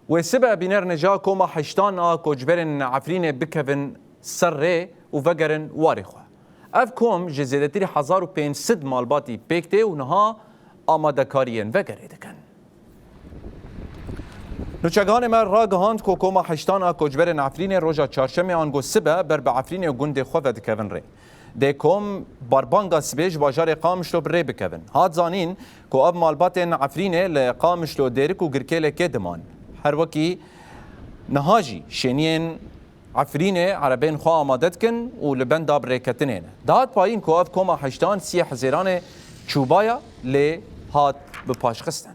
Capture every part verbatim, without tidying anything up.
Wê sibe bînerine ja koma heştan a koçberên Efrînê bikevin ser rê û vegerin warê xwe. Ev kom ji zêdetirî hezar û pênc sed malbatî pêk tê û niha amadekariyên vegerê dikin. Nûçeganê me ragihand ku koma heştan a koçberên Efrînê roja çarşemê ango sibe ber bi Efrînê û gundê xwe vedikevin rê. Dê kom barbanga sibê ji bajarê Qamişlo bi rê bikevin. Hat zanîn ku ev malbatên Efrînê li Qamişlo, Dêrik û Girkêlekê diman. Her wekî niha jî şêniyên Efrînê erebeyên xwe amade dikin û li benda birêketinê ne. Dihat payîn ku ev koma heştan siyê hezêranê çûbaya lê hat bipaşxistin.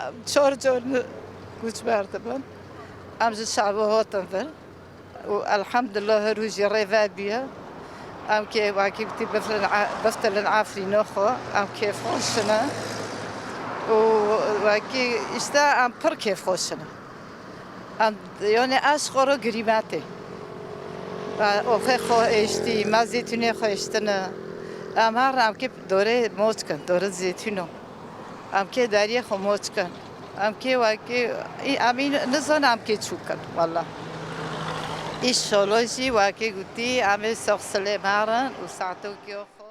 Em çar car koçber dibin. Em ji şe'bê hatin vir. Û elhamdulillah her rojî rê vebiye. Em kê wekî gotî bifrin a-, biftilin Efrîna xwe. Em kêfxweş ne. Û wekî işte em pir kêfxweş ne. Em, yani ez xwe re girîmetê. Me oxê xwe êştî, me zeytûnê xwe êştine. Em her em kê dorê moç kin, dorê zeytûno. Em kê deriyê xwe moç kin. Em kê wekî, î, em î nizan em kê çû kin, wela. Îşallah jî wekî gotî, em ê soxsilê merin û saetokê xwe.